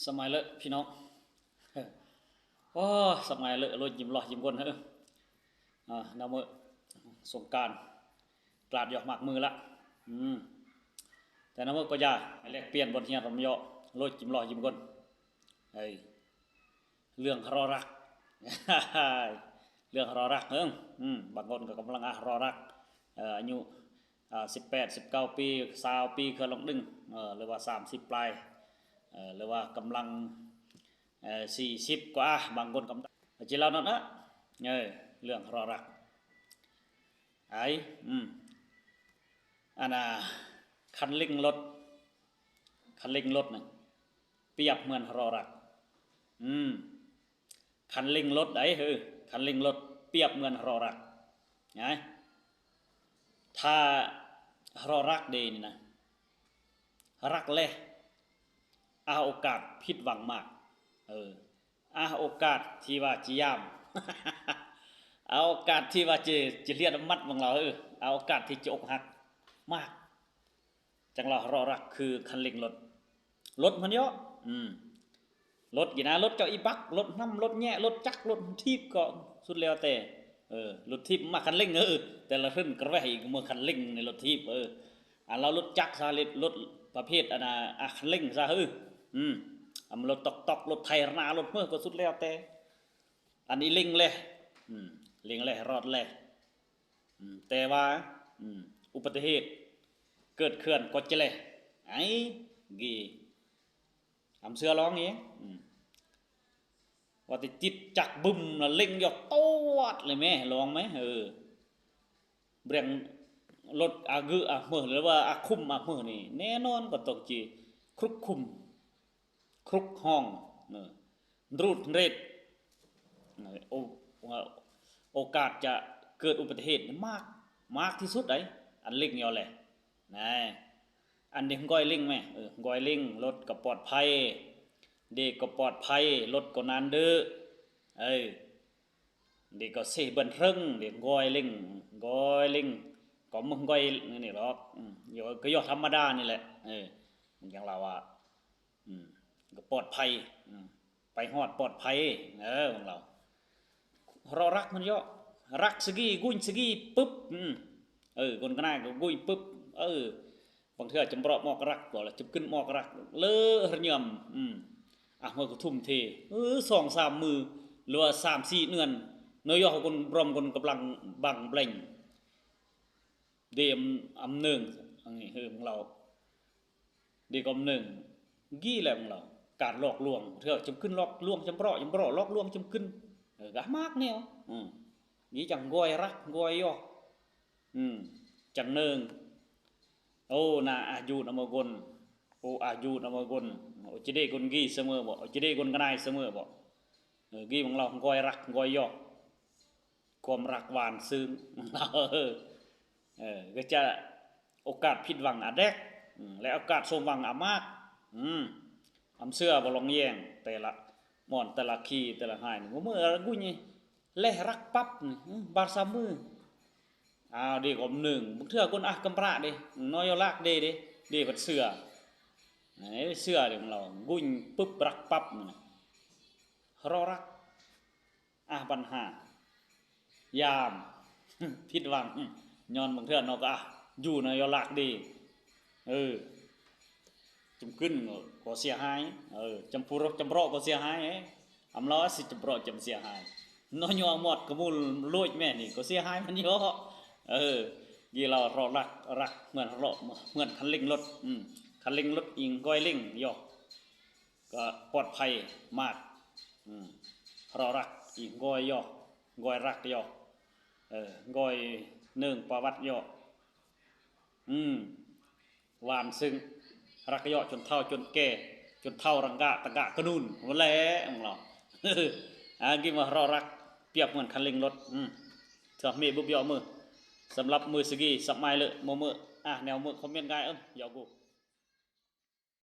ສະໄໝເລີພີ່ນ້ອງ ໂອ້ ສະໄໝເລີ ໂລດຍິ້ມຫຼໍ່ຍິ້ມກົນເຮີ ອາ ນຳມື້ສົງການ ກາດຢອກໝາກມືລະ ອືມ ແຕ່ນຳມື້ກໍຢ່າ ແລກປ່ຽນບົດຮຽນລຳເຍາະ ໂລດຍິ້ມຫຼໍ່ຍິ້ມກົນ ເອີ ເລື່ອງເຮົາະລັກ ເລື່ອງເຮົາະລັກເຮີ ອືມ ບາງຄົນກໍກຳລັງ ອາ ເຮົາະລັກ ເອີ ອາຍຸ ອາ ສິບແປດ ສິບເກົ້າປີ ຊາວປີ ເຄື່ອງລົງດຶງ ເອີ ຫຼືວ່າສາມສິບປາຍ ເອີ ຫຼືວ່າກຳລັງ ເອີ ສີ່ສິບກວ່າ ບາງຄົນກຳລັງ ຊິເລົ່ານັ້ນນະ ເອີ ເລື່ອງເຮົາະລັກ ໄອ້ ອືມ ອັນນ່າ ຄັນເລັ່ງລົດ ຄັນເລັ່ງລົດນະ ປຽບເໝືອນເຮົາະລັກ ອືມ ຄັນເລັ່ງລົດໄດ໋ເຮີ ຄັນເລັ່ງລົດປຽບເໝືອນເຮົາະລັກ ນະ ຖ້າເຮົາະລັກເດນີ້ນະ ລັກແລ ອາໂອກາດຜິດຫວັງມາກ ເອີ ອາໂອກາດທີ່ວ່າຈະຢາມ ອາໂອກາດທີ່ວ່າຈະ ຈະລຽດມັດຂອງລາວ ເອີ ອາໂອກາດທີ່ຈະອົກຫັກມາກ ຈັ່ງລາວເຮົາະລັກຄືຄັນເລັ່ງລົດ ລົດມັນເຍາະ ອືມ ລົດກີນາ ລົດເຈົ້າອີບັກ ລົດນຳ ລົດແຍະ ລົດຈັກ ລົດຖີບ ກໍສຸດແລ້ວແຕ່ ເອີ ລົດຖີບມາຄັນເລັ່ງ ເອີ ແຕ່ລະເຮືອນກະແວະອີກເມືອຄັນເລັ່ງໃນລົດຖີບ ເອີ ອັນລາວລົດຈັກຊະ ລົດປະເພດອັນນ່າ ອາ ຄັນເລັ່ງຊະ ເອີ ອືມ ອາ ລົດຕອກໆ ລົດໄຖນາ ລົດເມືອ ກໍສຸດແລ້ວແຕ່ ອັນນີ້ເລັ່ງແລ ອືມ ເລັ່ງແລ ຮອດແລ ອືມ ແຕ່ວ່າ ອືມ ອຸບັດຕິເຫດ ເກີດເຄື່ອນກໍຈະແລ ໄອ້ກີ ອຳເຊື່ອລອງເອງ ອືມ ວ່າແຕ່ຈິດຈັກບຶມລະເລັ່ງຢອກຕອດເລີຍແມ້ ລອງແມ້ ເອີ ເບຣກລົດອາກຶອາເມີ ຫຼືວ່າອາຄຸມອາເມີນີ້ ແນ່ນອນກໍຕ້ອງຈິຄລຸກຄຸມ ຄລຸກຮ່ອງ ເອີ ຮູດເຣດ ເອີ ໂອ ໂອກາດຈະເກີດອຸບັດຕິເຫດມາກ ມາກທີ່ສຸດໃດ໋ ອັນເລັ່ງຢອກແລ ນະ ອັນເດງກອຍເລັ່ງແມ້ ເອີ ກອຍເລັ່ງ ລົດກໍປອດໄພ ເດກໍປອດໄພ ລົດກໍນານເດີ ເອີ ເດກໍເຊເບິ່ນເທິງ ເດກອຍເລັ່ງ ກອຍເລັ່ງ ກໍມຶງກອຍນີ້ດອກ ອືມ ກໍຢອກທຳມະດານີ້ແຫຼະ ເອີ ມັນຈັ່ງລາວວ່າ ອືມ ກໍປອດໄພ ອືມ ໄປຮອດປອດໄພ ເອີ ຂອງລາວ ເຮົາະລັກມັນເຍາະ ລັກສະກີ ກຸຍສະກີ ປຶບ ອືມ ເອີ ຄົນກະນາຍກໍກຸຍ ປຶບ ເອີ ບາງເທື່ອຈຳເປາະໝອກລັກ ບໍ່ລະຈຳກຶນໝອກລັກ ເລີເຮຍືມ ອືມ ອາ ເຮົາກໍທຸ່ມເທ ເອີ ສອງສາມມື້ ຫຼືວ່າສາມສີ່ເດືອນ ເນາະ ຢອກຄົນບຣອມຄົນກຳລັງບັງເບລັງ ເດມອຳເນີງ ອັນນີ້ເຮີຂອງລາວ ເດກໍອຳເນີງ ກີ້ແຫຼະຂອງລາວ ການຫຼອກລວງ ເທື່ອຈຳກຶນຫຼອກລວງ ຈຳເປາະ ຈຳເປາະ ຫຼອກລວງ ຈຳກຶນ ເອີ ກະມາກແນວ ອືມ ນີ້ຈັ່ງກອຍລັກ ກອຍຢອກ ອືມ ຈັ່ງເນີງ ໂອ ນາອາຍຸນຳມະກົນ ໂອ ອາຍຸນຳມະກົນ ໂອ ຈະເດກົນກີ້ສະເໝີບໍ ໂອ ຈະເດກົນກະນາຍສະເໝີບໍ ເອີ ກີ້ຂອງລາວ ກອຍລັກ ກອຍຢອກ ຄວາມລັກຫວານຊື່ນ ເອີ ກໍຈະໂອກາດຜິດຫວັງອາແດກ ແລະ ໂອກາດສົມຫວັງອາມາກ ອືມ ອຳເຊື່ອບໍ່ລອງແຍງ ແຕ່ລະໝອນ ແຕ່ລະຄີ ແຕ່ລະຫາຍ ມື້ລະກຸຍ ແລະ ລັກປັບ ບາດສາມມື້ ອາ ເດກໍອຳເນີງ ບາງເທື່ອຄົນອາກຳປະເດ ນ້ອຍຢໍລາກເດ ເດ ເດພັດເຊື່ອ ເຊື່ອເດຂອງລາວ ກຸຍປຶບ ລັກປັບ ເຮົາະລັກ ອາ ບັນຫາ ຍາມ ຜິດຫວັງ ຍ້ອນບາງເທື່ອເນາະ ກໍ ອາ ຢູ່ນະ ຢໍລາກເດ ເອີ ຈຳກຶນກໍເສຍຫາຍ ເອີ ຈຳປຸ ຈຳເປາະກໍເສຍຫາຍ ອຳລາວຊິຈຳເປາະຈຳເສຍຫາຍ ເນາະ ຍໍໝອດກະມູນໂລຍແມ່ນີ້ກໍເສຍຫາຍມັນເຍາະ ເອີ ກີລາວເຮົາະລັກ ລັກເໝືອນເຮົາະ ເໝືອນຄັນເລັ່ງລົດ ອືມ ຄັນເລັ່ງລົດອີງກອຍເລັ່ງເຍາະ ກໍປອດໄພມາກ ອືມ ເຮົາະລັກອີງກອຍຢອກ ກອຍລັກຢອກ ເອີ ກອຍເນີງປະຫວັດຢອກ ອືມ ຫວານຊຶ້ງ ລັກຢອກຈົນເຖົ້າຈົນແກ່ ຈົນເຖົ້າລັງກະຕະກະກະນູນ ຫັ້ນແຫຼະຂອງລາວ ອາ ກິນວ່າເຮົາະລັກ ປຽບເໝືອນຄັນເລັ່ງລົດ ອືມ ເທື່ອເມບຸບຢອກມື ສຳລັບມື້ສະກີ ສັບໝາຍເລີ ໂມເມີ ອາ ແນວເມີ ຄອມເມັນກາຍ ເອີ ຢອກກູ